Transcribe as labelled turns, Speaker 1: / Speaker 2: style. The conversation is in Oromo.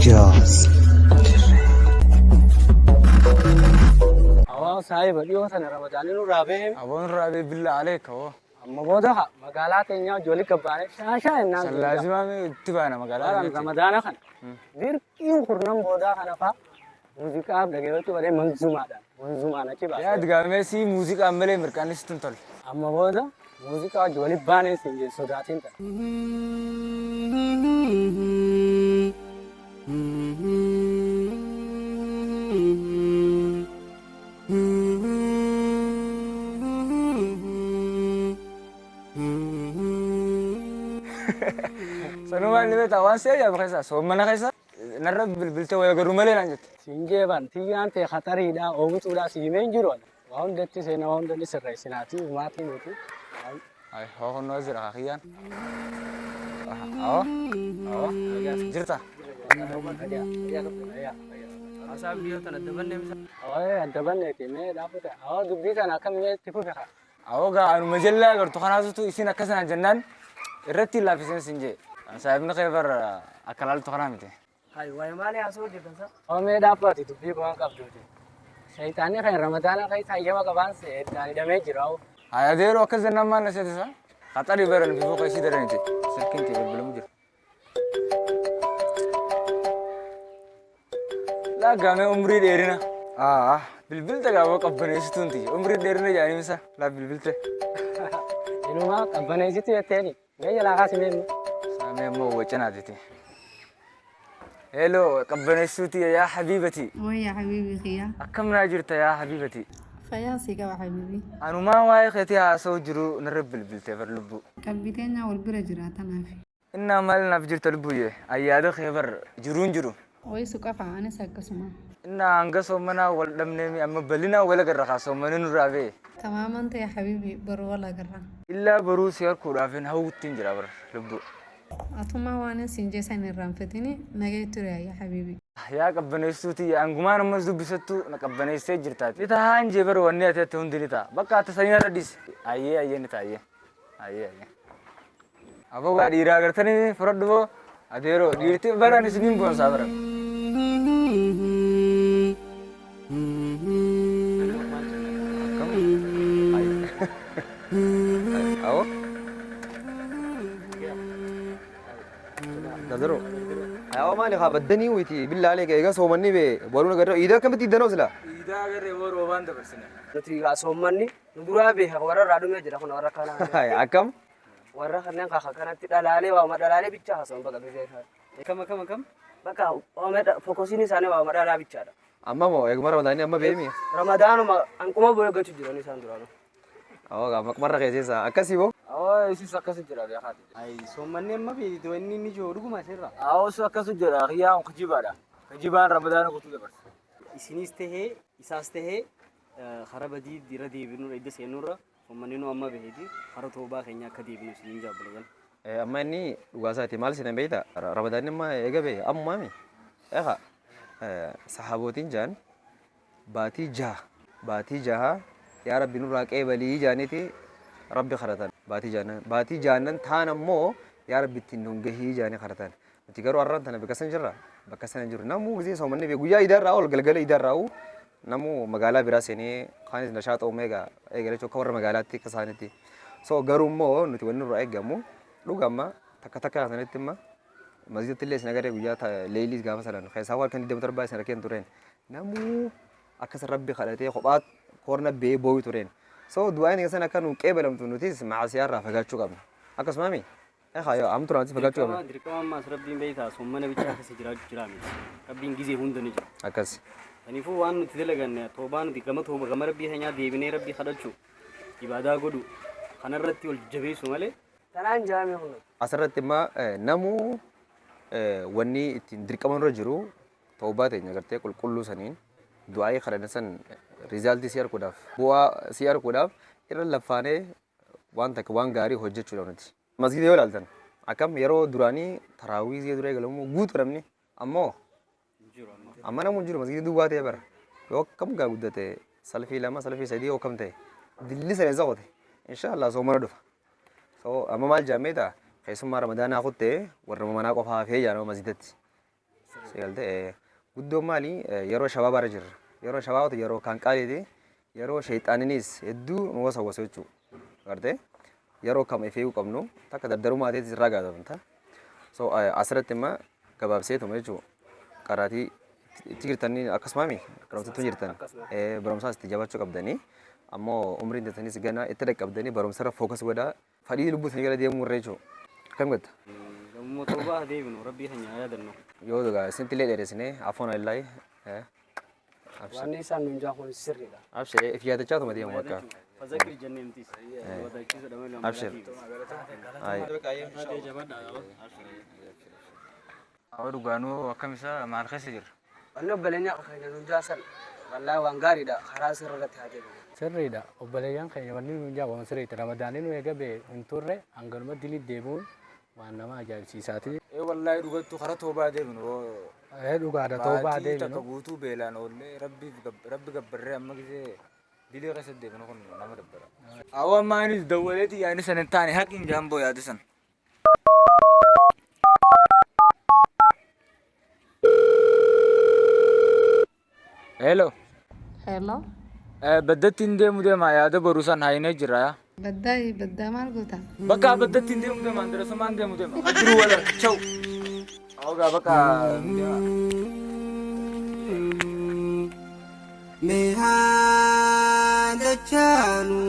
Speaker 1: Jaws.
Speaker 2: Awaa saahiba dhiyoo sana ramadaanii nurraa bahee
Speaker 3: Aboon irraa bee billaa aleeka hoo.
Speaker 2: Amma booda magaalaa teenyaa ijoollee gabbaanee shaashaa jennaan.
Speaker 3: Sallaazimaa mee itti baana magaalaa
Speaker 2: Baraan
Speaker 3: keenyatti.
Speaker 2: ramadaana kana dirqiin kurnan boodaa kana faa muuziqaa dhaggeeffachuu baree manzumaadhaan manzumaan achi
Speaker 3: Yaa
Speaker 2: baasee.
Speaker 3: digaamee sii muuziqaan malee mirqaanni sitti hin tolu.
Speaker 2: Amma booda muuziqaa ijoollee baanee siin jedhu sodaatiin ta'a.
Speaker 3: Sanumaan ni beektaa waan si ajaa'ibu keessa soommana keessa narra bilbilte wayii agarru malee naan jette.
Speaker 2: Siin jeeban tiyyaan ta'e khatariidhaa oomishudhaa si himee hin jiru. Waa hundatti seenaa waa hundatti sirreessinaati maatii miti.
Speaker 3: Ay hoo kunnoo jira kiyyaan. Awwa awwa jirta.
Speaker 2: Adda banneeti mee dhaabbata. Awwa dubbii kana akkam itti fufe kaa.
Speaker 3: Awwa gaa anuma jallaa agartu kanaasutu isin akkasanaan jennaan irratti hin laaffiseen sin jee. Saahibni kee bar akka laaltu kanaa miti.
Speaker 2: Awwa mee dhaabbati dubbii waan qabduuti. Shayitaanni kan ramadaana keessa hayyama qabaan seetaan hidhamee jira.
Speaker 3: Ay adeeroo akkas jennaan maal na seetisa? Qaxarii baran bifuu keessi daraniti. Silkiin tee bilbilamu jira. Laa gaamee umrii dheerina. Ah bilbilte gaaboo qabbaneessituun tiyya. Umrii dheerina jedhanii misa laa bilbilte.
Speaker 2: Inumaa qabbaneessitu jetteeni. Mee jalaa kaasi mee immoo.
Speaker 3: Saamee immoo wacanaatiti. Hello qabbaneessuu tiyya yaa habiibati.
Speaker 4: Wayya habiibii kiyya.
Speaker 3: Akkam naa jirta yaa habiibati.
Speaker 4: Fayyaa sii qaba habiibii.
Speaker 3: Anumaa waa'ee keetii haasa'u jiru narra bilbilte bar lubbuu.
Speaker 4: Qalbii teenyaa wal bira jira tanaaf.
Speaker 3: Innaa maal naaf jirta lubbuyyee ayyaada kee bar jiruun jiru.
Speaker 4: Wayisu qafa anis akkasuma.
Speaker 3: Innaa hanga soommanaa wal dhabneemi amma bal'inaan wal agarra kaa soommanii nurraa ba'e.
Speaker 4: Tamaaman ta'e habiibii boruu wal agarra.
Speaker 3: Illaa boruu si harkuudhaafin hawwuttiin jira bar lubbuu.
Speaker 4: Atumaa waan siin jeesan irraanfatini nagay ture ayya habiibii.
Speaker 3: Yaa qabbaneesstuu tiyya angumaan ammas dubbisattu na qabbaneessee jirtaati. Ni tahaan jee bar wanni ati ati hundi ni ta'a. Bakka ati sanii narra dhiisi. Ayyee ayyee ni ta'a ayyee. Ayyee ayyee. Aboo gaa dhiiraa agartanii fudhadhu boo adeeroo dhiirti baran isiniin boonsaa baran. Akkam?
Speaker 5: Awwa. Nazaro. Awwa maali haa baddanii witi billaa alee egaa soomanni bee waluun agarra iidaa akkamitti iiddanoo sila?
Speaker 3: Iidaa agarree boo roobaan dabarsine.
Speaker 6: Nuti gaa soommanni nu duraa beeka warra irraa dhumee jira kun warra kanaa.
Speaker 5: Akkam?
Speaker 6: Warra kanneen kaka kanatti dhalaalee waama dhalaalee bichaa haasa'an bakka gisee isaa.
Speaker 7: Akkam akkam akkam?
Speaker 6: Bakka waama fokosiin isaanii waama dhalaa bichaadha.
Speaker 5: Amma moo eeguma ramadaanii amma beemi?
Speaker 6: Ramadaanuma hanquma bu'ee gachu jiran isaan duraanuu.
Speaker 5: Awwa gaa maqmarra keesseessa akkasii boo?
Speaker 3: Awwa isis akkasu jira beekaati.
Speaker 7: Ay soommanni amma beektu inni inni jiru dhuguma asirra.
Speaker 3: Awwa isu akkasu jira kiyyaan kijibaadha. Kijibaan ramadaana guutuu dabarsa.
Speaker 7: Isinis tahee isaas tahee karaa badii irra deebinurra idda seenurra soommanni nu amma baheeti karaa toobaa keenya akka deebinu isiniin jaabbalegan.
Speaker 5: Amma inni dhugaa isaati maal isin beekta ramadaanni amma eega bee ammumaami. Egaa sahaabootiin jaan baatii jaha baatii jaha yaa rabbi nurraa qeebalii jaaniiti rabbi kadhatan baatii jaanan baatii jaanan taan ammoo yaa rabbi ittiin nun gahii jaanii kadhatan nuti garuu har'aan tana bakka san jirra bakka sana jiru namuu gisee soomanni bee guyyaa idaarraa ol galgala idaarraa namuu magaalaa biraa seenee kaanis nashaa xoomu eega eegale akka warra magaalaatti akka isaanitti so garuu immoo nuti wanni nurraa eegamu dhuga amma takka takka sanatti amma masjidatti illee isin agarree guyyaa leeyiliis gaafa salan keessaa waan kan 27 isin rakkeen tureen namuu akkas rabbi kadhatee kophaa korna bee booyu tureen so du'aan san akka nu qeebalamtu nutis maasiyaa irraa fagaachuu qabna akkasuma mi ehaa yoo am turaatis fagaachuu qabna
Speaker 7: Dirqama ammaas rabbiin beektaa soommana bichaa keessa jiraachuu jira miti. Rabbiin gizee hunda ni jira.
Speaker 5: Akkas.
Speaker 7: Kanaafuu waan nuti dalaganne toobaa nuti gama tooba gama rabbii keenyaa deebinee rabbii kadhachuu ibaadaa godhu kanarratti wal jabeessu malee.
Speaker 6: Tanaan jaamee kun.
Speaker 5: Asirratti immoo namuu wanni ittiin dirqama nurra jiru toobaa teenya gartee qulqulluu saniin du'aa'ii kadhanne san riizaaltii si arguudhaaf bu'aa si arguudhaaf irra laffaanee waan takka waan gaarii hojjechuudha nuti. Masgida yoo ilaaltan akkam yeroo duraanii taraawii dura eegalamu guutuu namni ammoo amma namuu hin jiru masgidni duwwaa ta'e bara yoo akkam gaa guddate salfii lama salfii sadii yoo akkam ta'e dilli sana isa qote inshaallah soomana dhufa. So amma maal jaammee ta'a Keessummaa Ramadaanaa kuttee warra manaa qofa hafee jaanama masjidatti. Sigaltee guddoon maali yeroo shabaabaarra jirra. Yeroo shabaabatu yeroo kan qaaliiti yeroo sheexaaninis hedduu nu wasawwasu jechuudha. Agartee yeroo kam ifeeguu qabnu takka dardarummaa ta'eetis irraa gaafatamta. So asirratti immoo gabaabseetuma jechuudha. Qaraatii itti jirtanii akkasumaami barumsatti jirtan barumsaas itti jabaachuu qabdanii ammoo umriin teessanis gana itti dhaqqabdanii barumsarra fookas godhaa fadhii lubbuu isaanii gara deemuu irra jechuudha. Akkam gotta?
Speaker 7: Gammuu toobaa deebinu rabbii keenya haa yaadannu.
Speaker 5: Yoo dhugaa isinitti illee dheeressinee afoon allaayi.
Speaker 2: Waan isaan nuun jaa kun sirriidha.
Speaker 5: Abshir if yaadachaatuma deemu bakka.
Speaker 7: Fazakir jennee mitiis. Wadachiisa dhamee lama.
Speaker 5: Abshir. Ayi.
Speaker 3: Awwa dhugaanuu akkam isaa maal keessa jirra?
Speaker 6: Wanni obboleeyyan keenya nuun jaasan wallaahi waan gaariidha karaa sirra irratti haa deebinu.
Speaker 2: Sirriidha. Obboleeyyan keenya wanni nuun jaa waan sirriidha. Ramadaanni nu eega bee hin turre hanganuma dilii deemuun waan nama ajaa'ibsiisaati.
Speaker 3: Ee wallaahi dhugattuu karaa toobaa deebinu.
Speaker 2: Ee dhugaadha toobaa
Speaker 3: Baatii takka
Speaker 2: deebinu.
Speaker 3: guutuu beelaan oollee rabbi gabbarree amma gisee dilee keessa deebinu kun nama dabbara. Awwa ammaa innis dawwaleeti yaadni san hin taane haqi hin jaamboo yaadu san. Hello.
Speaker 4: Hello.
Speaker 3: Baddatti hin deemu deema yaada boru san haayinee jira yaa.
Speaker 4: Baddaa baddaa maal goota?
Speaker 3: Bakka baddatti hin deemu deema andarasumaan deemu deema. Jiru wala chaw. Awwa bakka deema.
Speaker 1: Mehaadachaanu.